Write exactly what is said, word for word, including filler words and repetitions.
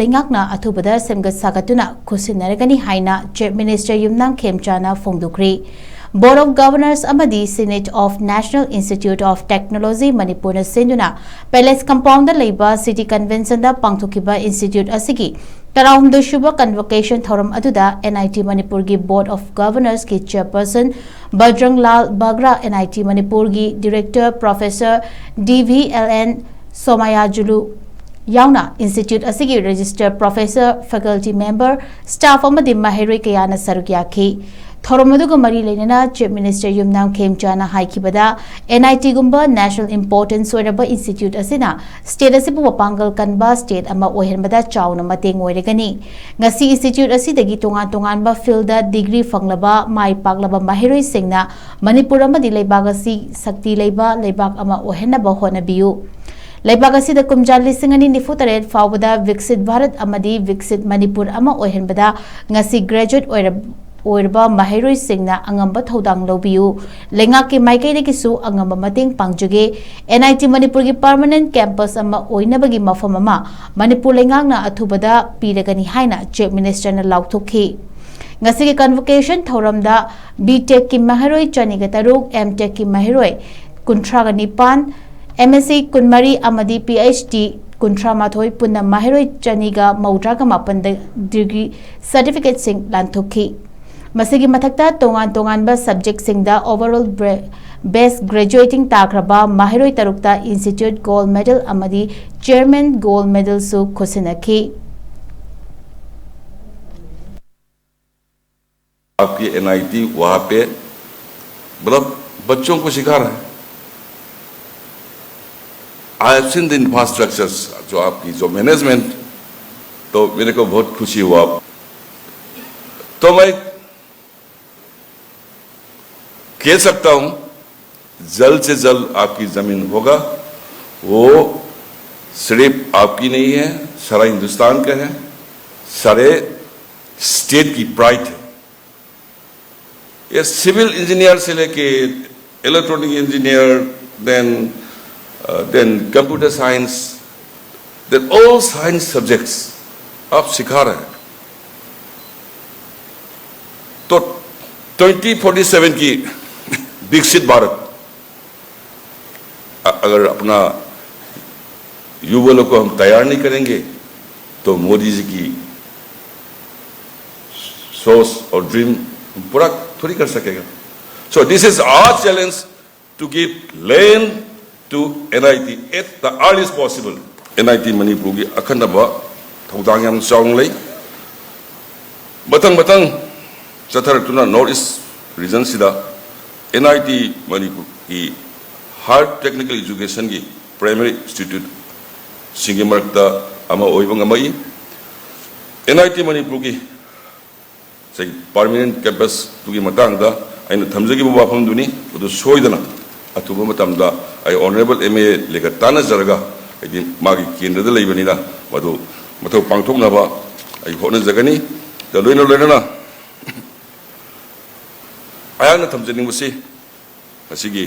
ꯂꯩꯉꯥꯛꯅ ꯑꯊꯨꯕꯗ ꯁꯦꯝꯒꯠ ꯁꯥꯒꯠꯇꯨꯅ ꯈꯨꯠꯁꯤꯟꯅꯔꯒꯅꯤ ꯍꯥꯏꯅ Chief Minister Yumnam ꯈꯦꯝꯆꯥꯅ ꯐꯣꯡꯗꯣꯛꯈ꯭ꯔꯤ꯫ Board of Governors ꯑꯃꯗꯤ Senate of National Institute of Technology ꯃꯅꯤꯄꯨꯔꯅ ꯁꯤꯟꯗꯨꯅ Palace Compoundꯗ ꯂꯩꯕ City Conventionꯗ ꯄꯥꯡꯊꯣꯛꯈꯤꯕ institute ꯑꯁꯤꯒꯤ ꯇꯔꯥꯍꯨꯝꯗꯣꯏ ꯁꯨꯕ convocation ꯊꯧꯔꯝ ꯑꯗꯨꯗ N I T ꯃꯅꯤꯄꯨꯔꯒꯤ Board of Governorsꯀꯤ Chairperson ꯕꯖ꯭ꯔꯪ Lal ꯕꯒ꯭ꯔꯥ, N I T ꯃꯅꯤꯄꯨꯔꯒꯤ Director Professor D V L N ꯁꯣꯃꯥꯌꯥꯖꯨꯂꯨ ꯌꯥꯎꯅ institute ꯑꯁꯤꯒꯤ Register Professor, Faculty Member, staff ꯑꯃꯗꯤ ꯃꯍꯩꯔꯣꯏ ꯀꯌꯥꯅ ꯁꯔꯨꯛ ꯌꯥꯈꯤ꯫ ꯊꯧꯔꯝ ꯑꯗꯨꯒ ꯃꯔꯤ ꯂꯩꯅꯅ Chief Minister Yumnam ꯈꯦꯝꯆꯥꯅ ꯍꯥꯏꯈꯤꯕꯗ, N I Tꯒꯨꯝꯕ national importance ꯑꯣꯏꯔꯕ institute ꯑꯁꯤꯅ state ꯑꯁꯤꯕꯨ ꯃꯄꯥꯡꯒꯜ ꯀꯟꯕ state ꯑꯃ ꯑꯣꯏꯍꯟꯕꯗ ꯆꯥꯎꯅ ꯃꯇꯦꯡ ꯑꯣꯏꯔꯒꯅꯤ꯫ ꯉꯁꯤ institute ꯑꯁꯤꯗꯒꯤ ꯇꯣꯉꯥꯟ ꯇꯣꯉꯥꯟꯕ fieldꯗ degree ꯐꯪꯂꯕ ꯃꯥꯏ ꯄꯥꯛꯂꯕ ꯃꯍꯩꯔꯣꯏꯁꯤꯡꯅ ꯃꯅꯤꯄꯨꯔ ꯑꯃꯗꯤ ꯂꯩꯕꯥꯛ ꯑꯁꯤ ꯁꯛꯇꯤ ꯂꯩꯕ ꯂꯩꯕꯥꯛ ꯑꯃ ꯑꯣꯏꯍꯟꯅꯕ ꯍꯣꯠꯅꯕꯤꯌꯨ꯫ ꯂꯩꯕꯥꯛ ꯑꯁꯤꯗ ꯀꯨꯝꯖꯥ ꯂꯤꯁꯤꯡ ꯑꯅꯤ ꯅꯤꯐꯨ ꯇꯔꯦꯠ ꯐꯥꯎꯕꯗ ꯕꯤꯛꯁꯤꯠ ꯚꯥꯔꯠ ꯑꯃꯗꯤ ꯕꯤꯛꯁꯤꯠ ꯃꯅꯤꯄꯨꯔ ꯑꯃ ꯑꯣꯏꯍꯟꯕꯗ ꯉꯁꯤ graduate ꯑꯣꯏꯔ-, ꯑꯣꯏꯔꯕ ꯃꯍꯩꯔꯣꯏꯁꯤꯡꯅ ꯑꯉꯝꯕ ꯊꯧꯗꯥꯡ ꯂꯧꯕꯤꯌꯨ꯫ ꯂꯩꯉꯥꯛꯀꯤ ꯃꯥꯏꯀꯩꯗꯒꯤꯁꯨ ꯑꯉꯝꯕ ꯃꯇꯦꯡ ꯄꯥꯡꯖꯒꯦ꯫ N I T ꯃꯅꯤꯄꯨꯔꯒꯤ permanent campus ꯑꯃ ꯑꯣꯏꯅꯕꯒꯤ ꯃꯐꯝ ꯑꯃ ꯃꯅꯤꯄꯨꯔ ꯂꯩꯉꯥꯛꯅ ꯑꯊꯨꯕꯗ ꯄꯤꯔꯒꯅꯤ ꯍꯥꯏꯅ Chief Ministerꯅ ꯂꯥꯎꯊꯣꯛꯈꯤ꯫ ꯉꯁꯤꯒꯤ convocation ꯊꯧꯔꯝꯗ B Techꯀꯤ ꯃꯍꯩꯔꯣꯏ ꯆꯅꯤꯒ ꯇꯔꯨꯛ, M Techꯀꯤ ꯃꯍꯩꯔꯣꯏ ꯀꯨꯟꯊ꯭ꯔꯥꯒ ꯅꯤꯄꯥꯟ, M Sc ꯀꯨꯟꯃꯔꯤ ꯑꯃꯗꯤ P H D ꯀꯨꯟꯊ꯭ꯔꯥ ꯃꯥꯊꯣꯏ ꯄꯨꯟꯅ ꯃꯍꯩꯔꯣꯏ ꯆꯅꯤꯒ ꯃꯧꯗ꯭ꯔꯥꯒ ꯃꯥꯄꯟꯗ degree certificateꯁꯤꯡ ꯂꯥꯟꯊꯣꯛꯈꯤ꯫ ꯃꯁꯤꯒꯤ ꯃꯊꯛꯇ ꯇꯣꯉꯥꯟ ꯇꯣꯉꯥꯟꯕ subjectꯁꯤꯡꯗ overall bre-, best graduating ꯇꯥꯈ꯭ꯔꯕ ꯃꯍꯩꯔꯣꯏ ꯇꯔꯨꯛꯇ institute gold medal ꯑꯃꯗꯤ chairman gold medalꯁꯨ ꯈꯨꯠꯁꯤꯟꯅꯈꯤ꯫ आपकी N I T वहाँ पे मतलब बच्चों को सिखा रहा है। I have seen the infrastructures, जो आपकी जो management, तो मेरे को बहुत खुशी हुआ। तो मैं कह सकता हूँ, जल्द से जल्द आपकी जमीन होगा। वो सिर्फ आपकी नहीं है, सारा हिंदुस्तान का है, सारे स्टेट की प्राइड है। ये सिविल इंजीनियर से लेके electronic engineer, then then computer science, then all science subjects, आप सिखा रहे हैं। तो ट्वेंटी फोर्टी सेवन की विकसित भारत अ-, अगर अपना युवा लोग को हम तैयार नहीं करेंगे, तो मोदी जी की सोच और ड्रीम हम पूरा थोड़ी कर सकेगा। So this is our challenge to give land to N I T at the earliest possible. N I T ꯃꯅꯤꯄꯨꯔꯒꯤ ꯑꯈꯟꯅꯕ ꯊꯧꯗꯥꯡ ꯌꯥꯝ ꯆꯥꯎꯅ ꯂꯩ꯫ ꯃꯊꯪ ꯃꯊꯪ ꯆꯠꯊꯔꯛꯇꯨꯅ North East regionꯁꯤꯗ N I T ꯃꯅꯤꯄꯨꯔꯒꯤ higher technical educationꯒꯤ primary instituteꯁꯤꯡꯒꯤ ꯃꯔꯛꯇ ꯑꯃ ꯑꯣꯏꯕ ꯉꯝꯃꯛꯏ꯫ N I T ꯃꯅꯤꯄꯨꯔꯒꯤ ꯉꯁꯥꯏꯒꯤ permanent campusꯇꯨꯒꯤ ꯃꯇꯥꯡꯗ ꯑꯩꯅ ꯊꯝꯖꯈꯤꯕ ꯋꯥꯐꯝꯗꯨꯅꯤ꯫ ꯃꯗꯨ ꯁꯣꯏꯗꯅ ꯑꯊꯨꯕ ꯃꯇꯝꯗ ꯑꯩ Honourable M A ꯂꯦꯒ ꯇꯥꯟꯅꯖꯔꯒ, ꯍꯥꯏꯗꯤ ꯃꯥꯒꯤ ꯀꯦꯟꯗ꯭ꯔꯗ ꯂꯩꯕꯅꯤꯅ, ꯃꯗꯨ ꯃꯊꯧ ꯄꯥꯡꯊꯣꯛꯅꯕ ꯑꯩ ꯍꯣꯠꯅꯖꯒꯅꯤ꯫ ꯑꯗ ꯂꯣꯏꯅ ꯂꯣꯏꯅꯅ ꯑꯩꯍꯥꯛꯅ ꯊꯝꯖꯅꯤꯡꯕꯁꯤ, ꯉꯁꯤꯒꯤ